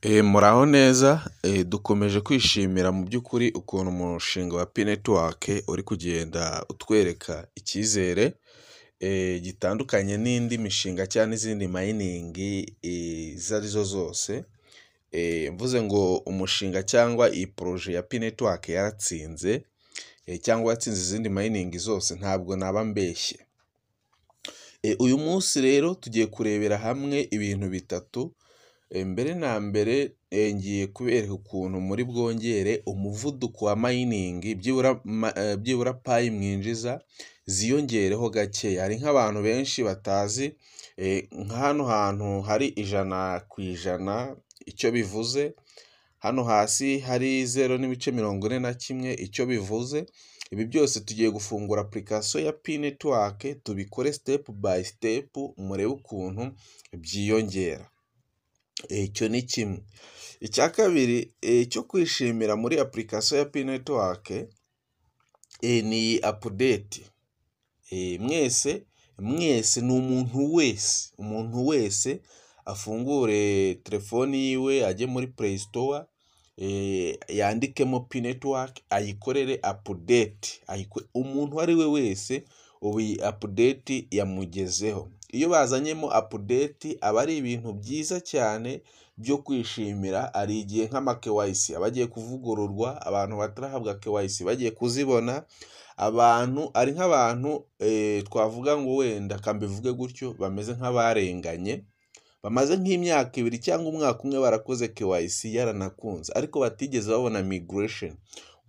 Muraho neza, dukomeje kwishimira mu by'ukuri ukuntu umushinga wa Pi Network uri kugenda utwereka icyizere gitandukanye n'indi mishinga cyangwa n'izindi mining izo arizo zose. Mvuze ngo umushinga cyangwa iyi projet ya Pi Network yaratsinze cyangwa yatsinze izindi mining zose, ntabwo naba mbeshye. Uyu munsi rero tugiye kurebera hamwe ibintu bitatu. Mbere na mbere ngiye kubereka ukuntu muri bwongere umuvuduko wa mining, byibura Pi mwinjiza ziyongereho gakeya. Hari nk'abantu benshi batazi nka hano hantu hari 100% icyo bivuze, hano hasi hari 0.41 icyo bivuze. Ibi byose tugiye gufungura application ya Pi Network, tubikore step by step, murebe ukuntu byiyongera. Icyo ni kimwe. Icya kabiri cyo kwishimira muri application ya Pi Network ni iyi update. Mwese mwese, ni umuntu wese, umuntu wese afungure telefoni yiwe, ajye muri Play Store, yandikemo Pi Network, ayikorere update. Umuntu uwo ari we wese ubu iyi update yamugezeho. Iyo bazanyemo update aba ari ibintu byiza cyane byo kwishimira. Hari igihe nk'ama KYC aba agiye kuvugururwa, abantu batarahabwa KYC bagiye kuzibona, abantu ari nk'abantu twavuga ngo wenda kambivuge gutyo, bameze nk'abarenganye, bamaze nk'imyaka 2 cyangwa umwaka umwe barakoze KYC yaranakunze, ariko batigeze babona migration.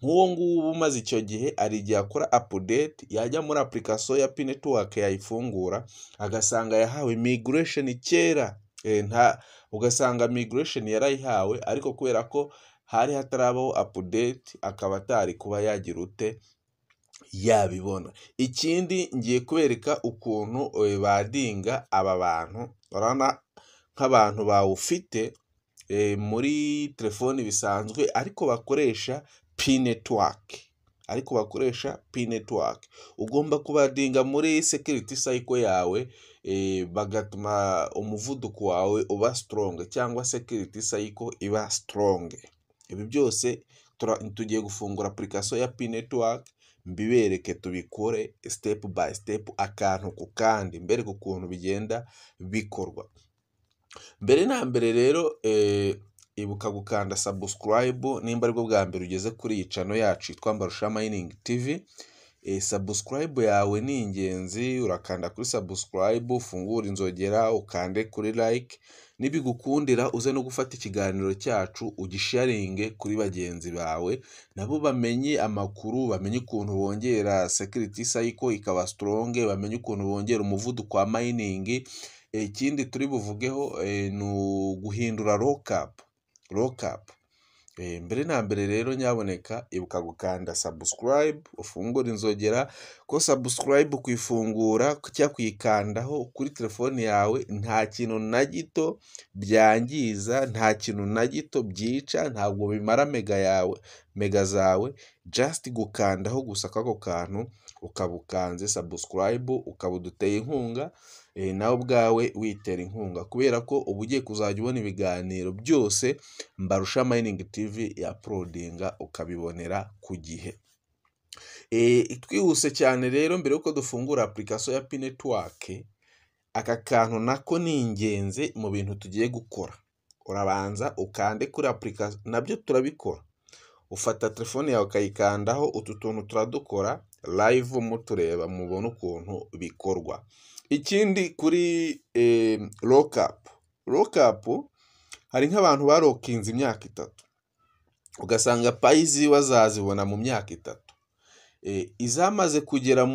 Nk'uwo nguwo umaze icyo gihe, hari igihe akora update, yajya muri application ya Pi Network, yayifungura agasanga yahawe migration kera, nta ugasanga migration yarayihawe, ariko kubera ko hari hatarabaho update akaba atari kuba yagira ute yabibona. Ikindi, ngiye kubereka ukuntu badinga aba bantu. Urabona nk'abantu bawufite muri telefoni bisanzwe ariko bakoresha Pi Network, ariko bakoresha Pi Network, ugomba kubadinga muri security circle yawe, bagatuma umuvuduko wawe uba strong cyangwa security circle iba strong. Ibi byose tugiye gufungura application ya Pi Network, mbibereke, tubikore step by step, akantu ku kandi, mbereke ukuntu bigenda bikorwa. Mbere na mbere rero, ibuka gukanda subscribe nimba aribwo bwa mbere ugeze kuri iyi channel yacu yitwa Mbarusha Mining TV. Subscribe yawe ni ingenzi. Urakanda kuri subscribe, ufungure inzogera, ukande kuri like. Nibigukundira uze no gufata ikiganiro cyacu ugisharinge kuri bagenzi bawe, nabo bamenye amakuru, bamenye ukuntu bongera security circle ikaba strong, bamenye ukuntu bongera umuvuduko wa mining. Ikindi turi buvugeho ni uguhindura lockup. Lockup. Mbere na mbere rero, nyaboneka ibuka gukanda subscribe, ufungure inzogera, ko subscribe kuyifungura cyangwa kuyikandaho kuri telefoni yawe nta kintu na gito byangiza, nta kintu na gito byica, ntabwo bimara mega yawe, mega zawe. Just gukandaho gusa kw'ako kantu, ukaba ukanze subscribe, ukaba uduteye inkunga, nawe ubwawe witera inkunga, kubera ko uba ugiye kuzajya ubona ibiganiro byose Mbarusha Mining TV ya uploadinga, ukabibonera ku gihe. Twihuse cyane rero, mbere yuko dufungura application ya Pi Network, aka kantu nako ni ingenzi mu bintu tugiye gukora. Urabanza ukande kuri application, nabyo turabikora. Ufata telefone yawe ukayikandaho, utu tuntu turadukora live mutureba, mubone ukuntu bikorwa. Ikindi kuri lockup. Lockup, hari nk'abantu barokinze imyaka 3, ugasanga Pi ziwe azazibona mu myaka 3. Izamaze kugera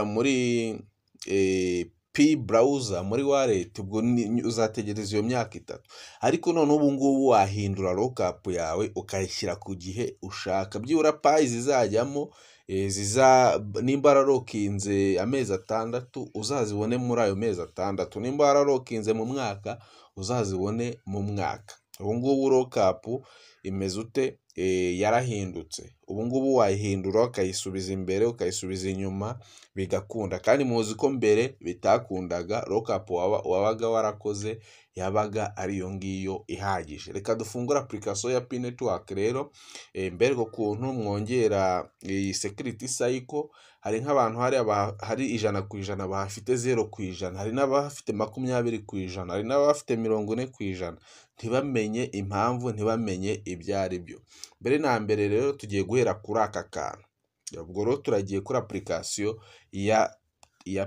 muri Pi Browser, muri wallet, ubwo uzategereza iyo myaka 3. Ariko none ubu ngubu wahindura lockup yawe, ukayishyira ku gihe ushaka. Byibura Pi zizajyamo nimba wararokinze amezi 6, uzazibone muri ayo mezi 6. Nimba wararokinze mu mwaka, uzazibone mu mwaka. Ubu ngubu lockup imeze ute? Yarahindutse. Ubu ngubu wayihindura, ukayisubiza imbere, ukayisubiza inyuma, bigakunda. Kandi muzi ko mbere bitakundaga, lockup wabaga warakoze. yabaga ari iyo ngiyo ihagije. Reka dufungure application ya Pi Network rero, mbereke ukuntu mwongera iyi security circle. Hari nk'abantu hari 100% bahafite 0%, hari n'abahafite 20%, hari n'abafite 40%, ntibamenye impamvu, ntibamenye ibyo ari byo. Mbere na mbere rero tugiye guhera kuri aka kantu. Ubwo rero turagiye kuri application ya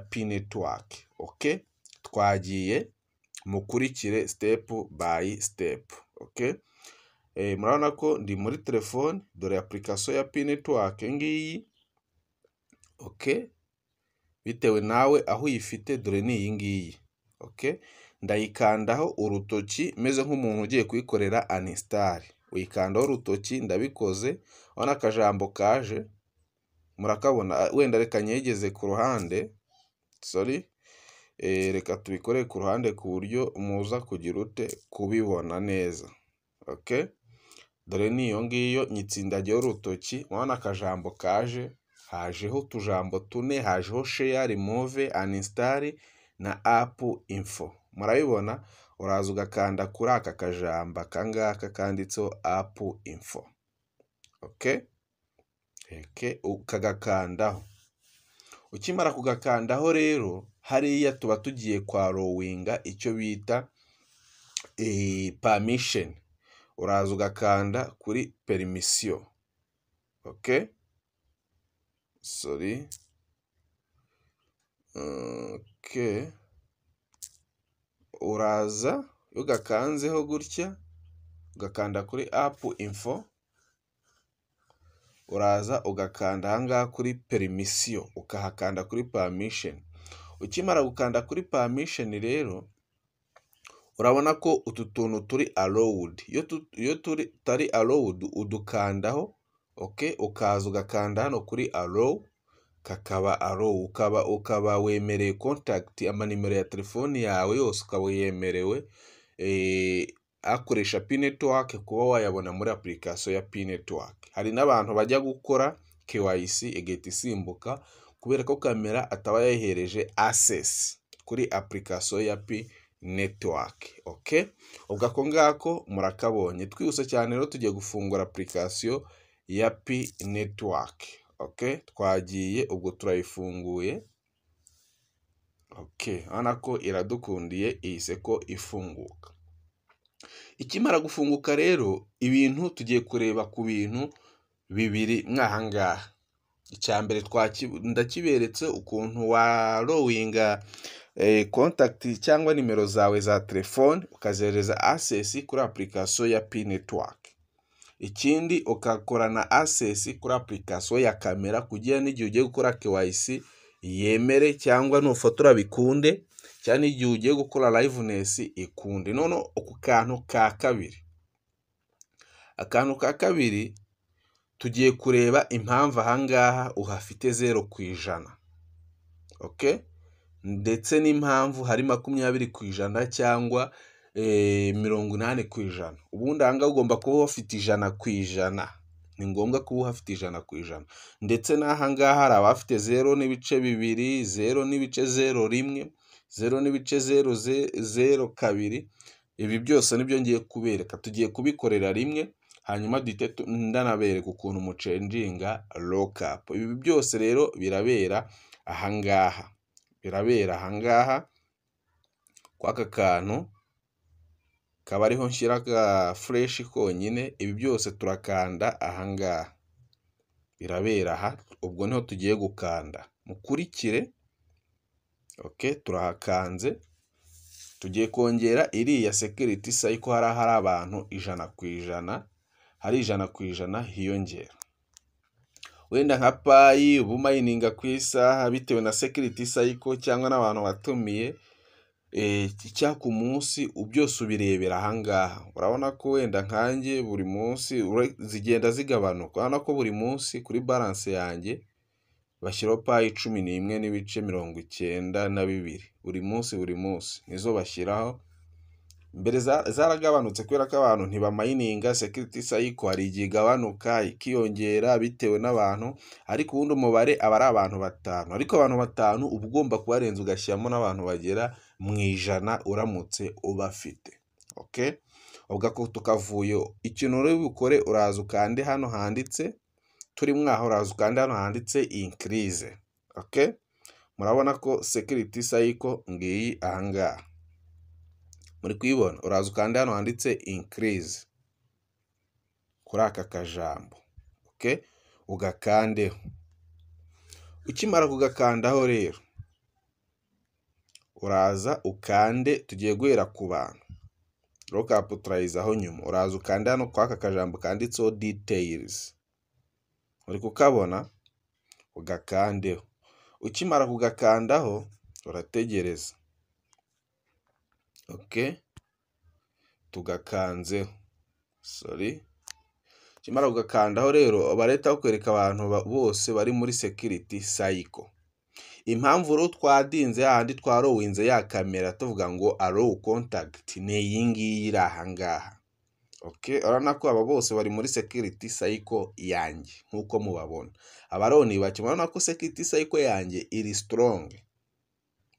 Pi Network. Okay, twagiye, mukurikire step by step. Okay, murabona ko ndi muri telefone, dore application ya Pi Network ngiyi. Okay, bitewe nawe aho uyifite, dore ni iyi ngiyi. Okay, ndayikandaho urutoki meze nk'umuntu ugiye kuyikorera uninstall. Uyikandaho urutoki, ndabikoze, urabona akajambo kaje, murakabona. Wenda reka nyegeze ku ruhande, sorry, reka tubikore ku ruhande ku buryo muza kugira ute kubibona neza. Okay, dore ni iyo ngiyo, nyitsindagiyeho urutoki, urabona akajambo kaje, hajeho utujambo tune, hajeho share, remove, uninstall na app info. Murabibona, uraza ugakanda kuri aka kajambo aka ngaka kanditseho app info. Okay, ukagakandaho. Ukimara kugakandaho rero, hariya tuba tugiye kwallowinga icyo bita permission. Uraza ugakanda kuri permission. Okay, sorry. Okay, uraza iyo ugakanzeho gutya, ugakanda kuri app info, uraza ugakanda aha ngaha kuri permission, ukahakanda kuri permission. Ukimara gukanda kuri permission rero, urabona ko utu tuntu turi allowed. Iyo tutari allowed udukandaho, okay, ukaza ugakanda hano kuri allow, kakaba allow, ukaba wemereye contact, amanimero ya telefoni yawe yose ukaba uyemerewe akoresha Pi Network kuba wayabona muri application ya Pi Network. Hari n'abantu bajya gukora KYC igahita isimbuka kubera ko kamera ataba yayihereje access kuri application ya Pi Network. Okay, ubwo ako ngako murakabonye. Twihuse cyane rero tugiye gufungura application ya Pi Network. Okay, twagiye, ubwo turayifunguye. Okay, urabona ko iradukundiye, ihise ko ifunguka. Ikimara gufunguka rero, ibintu tugiye kureba ku bintu bibiri mwaha ngaha. Icya mbere ndakiberetse, ukuntu wallowinga contact cyangwa nimero zawe za telefone ukazihereza access kuri application ya Pi Network. Ikindi ugakorana access kuri application ya kamera kugira n'igihe ugiye gukora KYC yemere, cyangwa nufotora bikunde, cyangwa n'igihe ugiye gukora liveness ikunde. Noneho ku kantu ka kabiri, akantu ka kabiri tugiye kureba impamvu aha ngaha uhafite 0%. Okay, ndetse n'impamvu hari 20% cyangwa 80%. Ubundi aha ngaha ugomba kuba uhafite 100%. Ni ngombwa kuba uhafite 100%. Ndetse n'aha ngaha hari abafite 0.2, 0.01, 0.002. Ibi byose nibyo ngiye kubereka. Tugiye kubikorera rimwe, hanyuma duhite ndanabereka ukuntu muchanginga lockup. Ibi byose rero birabera aha ngaha, birabera aha ngaha kw'aka kantu kaba ariho nshyira aka flèche konyine. Ibi byose turakanda aha ngaha, birabera aha, ubwo niho tugiye gukanda, mukurikire. Okay, turahakanze, tugiye kongera iriya security circle, hari abantu 100%, hari 100% hiyongera. Wenda nka Pi uba umininga ku isaha bitewe na security circle cyangwa n'abantu watumiye, cyangwa ku munsi, byose ubirebera aha ngaha. Urabona ko wenda nkanjye buri munsi zigenda zigabanuka. Urabona ko buri munsi kuri balance yanjye bashyiraho Pi 11.92 buri munsi, buri munsi nizo bashyiraho. Mbere zaragabanutse kubera ko abantu ntibamayininga. Security circle hari igihe igabanuka, ikiyongera bitewe n'abantu, ariko ubundi umubare aba ari abantu 5. Ariko abantu 5 uba ugomba kubarenza, ugashyiramo n'abantu bagera mu 100 uramutse ubafite. Okay, ubwo ako tukavuyeho. Ikintu uri bukore, uraza ukande hano handitse, turi mwaho, uraza ukande hano handitse increase. Okay, murabona ko security circle ngiyi ahangaha, muri kuyibona. Uraza ukande hano handitse increase kuri aka kajambo. Okay, ugakandeho. Ukimara kugakandaho rero, uraza ukande, tugiye guhera ku bantu, lockup turayizaho nyuma. Uraza ukande hano kwa aka kajambo kanditseho details, uri kukabona, ugakandeho. Ukimara kugakandaho urategereza. Okay, tugakanzeho, sorry. Ukimara kugakandaho rero, barahita bakwereka abantu bose bari muri security circle. Impamvu rero twadinze hahandi twarowinze ya kamera tuvuga ngo allow contact ni iyi ngiyi iri aha ngaha. Okay, urabona ko aba bose bari muri security circle yanjye nk'uko mubabona. Aba rero ni bake, murabona ko security circle yanjye iri strong,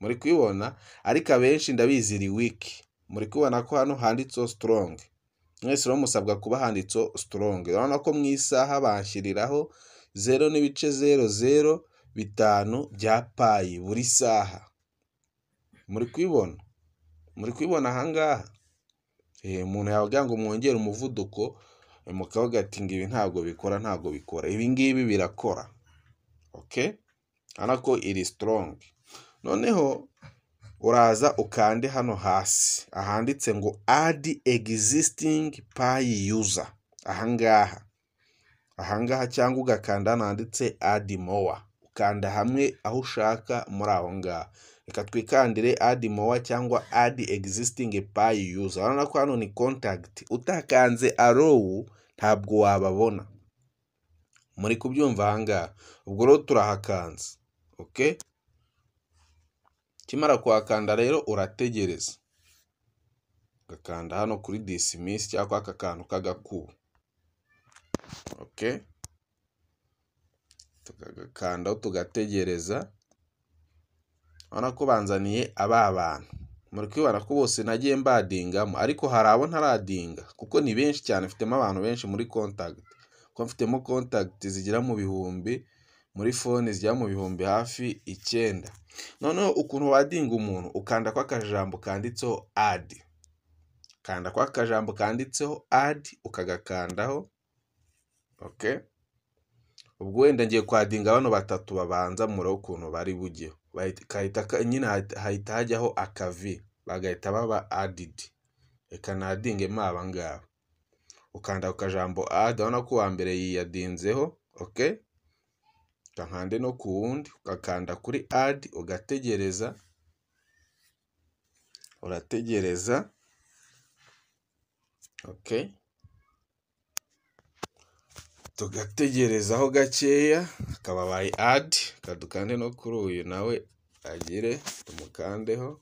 muri kubibona, ariko abenshi ndabizi iri weak. Muri kubibona ko hano handitseho strong. Mwese rero musabwa kuba handitseho strong. Urabona ko mu isaha banshyiriraho 0.005 bya Pi buri saha. Muri kubibona, muri kubibona aha ngaha. Umuntu yavuga ngo mwongere umuvuduko, mukavuga ati ngo ibi ntabwo bikora, ntabwo bikora. Ibi ngibi birakora. Okay, urabona ko iri strong. Noneho uraza ukande hano hasi ahanditse ngo add existing Pi user, ahangaha, ahangaha, cyangwa ugakanda hano handitse add more. Ukanda hamwe aho ushaka muri aho ngaho. Reka twikandire add more cyangwa add existing Pi user. Urabona ko hano ni contact, utakanze allow ntabwo wababona. Muri kubyumva ahangaha? Ubwo rero turahakanze. Okay, ukimara kuhakanda rero urategereza, ugakanda hano kuri dismiss cyangwa aka kantu k'agakubo. Okay, tukagakandaho, tugategereza. Urabona ko banzaniye aba bantu, muri kubibona ko bose nagiye mbadingamo, ariko hari abo ntaradinga kuko ni benshi cyane. Mfitemo abantu benshi muri contact, kuko mfitemo contact zigera mu bihumbi, muri phone zigera mu bihumbi hafi 9. Noneho ukuntu wadinga umuntu, ukanda kwa akajambo kanditseho add, kanda kwa akajambo kanditseho add, ukagakandaho. Okay, ubwo wenda ngiye kwadinga bano batatu babanza, murebe ukuntu bari bujyeho. Kahita nyine hahita hajyaho akavi, bagahita baba added. Reka nadingemo aba ngaba. Ukanda ku kajambo add, urabona ko uwa mbere yiyadinzeho. Okay, nkande no ku wundi, ugakanda kuri add, ugategereza, urategereza. Okay, tugategerezaho gakeya, akaba abaye add. Kadukande no kuri uyu nawe agire tumukandeho.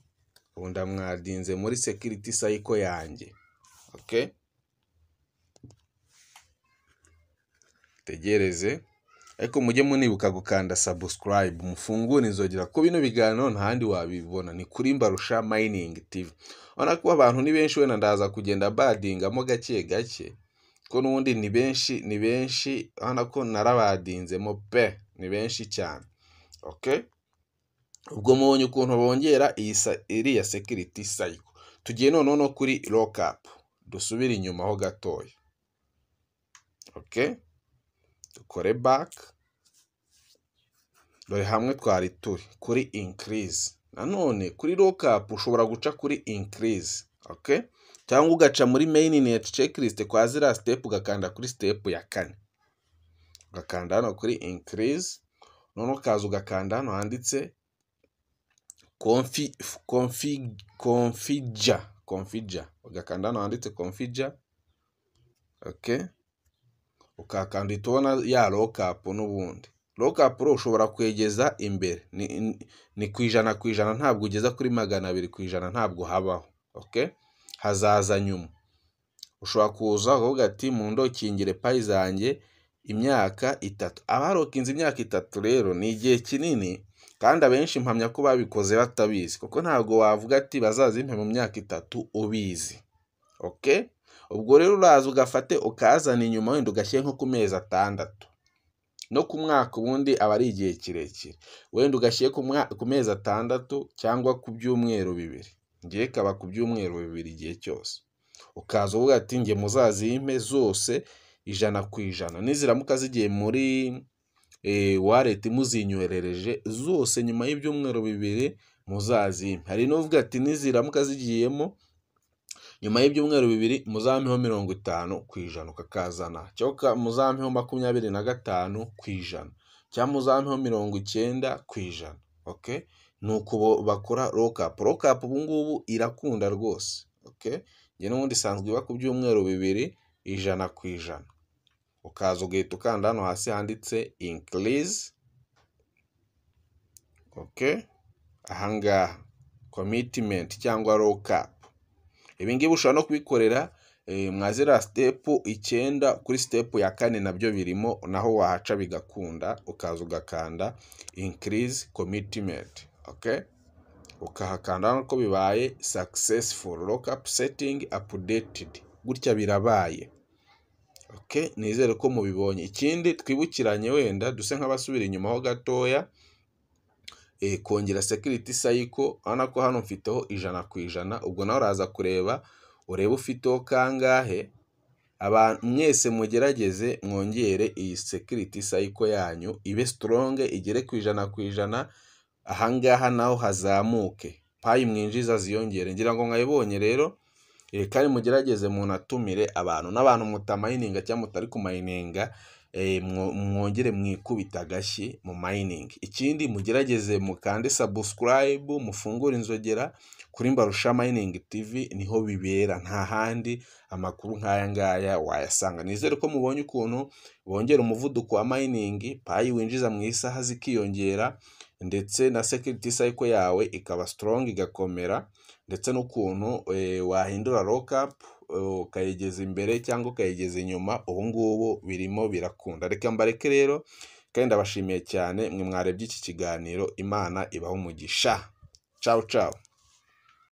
Ubu ndamwadinze muri security circle yanjye. Okay, tegereze, ariko mujye munibuka gukanda subscribe, mufungure inzogera, ko bino biganiro ntahandi wabibona, ni kuri Mbarusha Mining TV. Urabona ko abantu ni benshi, wenda ndaza kugenda badingamo gake gake, ko n'ubundi ni benshi, ni benshi. Urabona ko narabadinzemo pe, ni benshi cyane. Okay, ubwo mubonye ukuntu bongera iyi iriya security circle. Tugiye noneho no kuri lockup, dusubire inyuma ho gatoya. Okay, dukore back, dore hamwe twari turi kuri increase. Nanone kuri lockup ushobora guca kuri increase, okay, cyangwa ugaca muri mainnet checklist kwa ziriya step, ugakanda kuri step ya 4, ugakanda hano kuri increase, noneho ukaza ugakanda hano handitse configure, ugakanda hano handitse configure. Okay, ukakanda uhita ubona ya lockup. N'ubundi lockup rero ushobora kwegeza imbere, ni ku 100%, ntabwo ugeza kuri 200%, ntabwo habaho. Okay, Hazaza nyuma. Ushobora kuza ukavuga ati mundokingire Pi zanjye imyaka 3. Abarokinze imyaka 3 rero ni igihe kinini, kandi abenshi mpamya ko babikoze batabizi, kuko ntabwo wavuga ati bazazimpe mu myaka 3 ubizi. Okay? Ubwo rero uraza ugafate ukazana inyuma, wenda ugashyire nko ku mezi 6 no ku mwaka, ubundi aba ari igihe kirekire. Wenda ugashyire ku mezi 6 cyangwa ku byumweru 2. Ngiye kaba ku byumweru 2 igihe cyose. Ukaza uvuga ati nge muzazimpe zose 100%. Niziramuka zigiye muri wallet muzinyoherereje zose nyuma y'ibyumweru 2 muzazimpe. Hari n'uvuga ati niziramuka zigiyemo nyuma y'ibyumweru 2 muzampeho 50%, ukakazana, cyangwa muzampeho 25%, cyangwa muzampeho 90%. Okay? Nuko bakora lockup. Lockup ubu ngubu irakunda rwose. Okay? Njye n'ubundi isanzwe iba ku byumweru 2 100%. Ukaza ugahita ukanda hano hasi handitse increase. Okay? Ahangaha commitment cyangwa lockup. Ibi ngibi ushobora no kubikorera mwa ziriya step 9, kuri step ya 4 nabyo birimo, naho wahaca bigakunda, ukaza ugakanda increase commitment. Okay? Ukahakanda ko bibaye successful, lockup setting updated. Gutya birabaye. Okay, nizere ko mubibonye. Ikindi twibukiranye, wenda duse nk'abasubira inyuma ho gatoya, kongera security cycle. Urabona ko hano mfiteho 100%. Ubwo nawe uraza kureba urebe ufiteho kangahe. Abantu mwese mugerageze mwongere iyi security cycle yanyu ibe strong, igere ku 100%. Ahangaha naho hazamuke, Pi mwinjiza ziyongere. Ngira ngo mwabibonye rero. Kandi mugerageze munatumire abantu, n'abantu mutamayininga cyangwa mutari kumayininga, mwongere mwikubita agashyi mu mining. Ikindi mugerageze mukande subscribe, mufungure inzogera kuri Mbarusha Mining TV, niho bibera, nta handi amakuru nk'aya ngaya wayasanga. Nizere ko mubonye ukuntu bongera umuvuduko wa mining, Pi winjiza mu isaha zikiyongera, ndetse na security cycle yawe ikaba strong igakomera, ndetse n'ukuntu wahindura lockup ukayigeza imbere cyangwa ukayigeza inyuma. Ubu ngubu birimo birakunda. Reka mbareke rero, kandi ndabashimiye cyane mwe mwarebye iki kiganiro. Imana ibahe umugisha. Ciao ciao.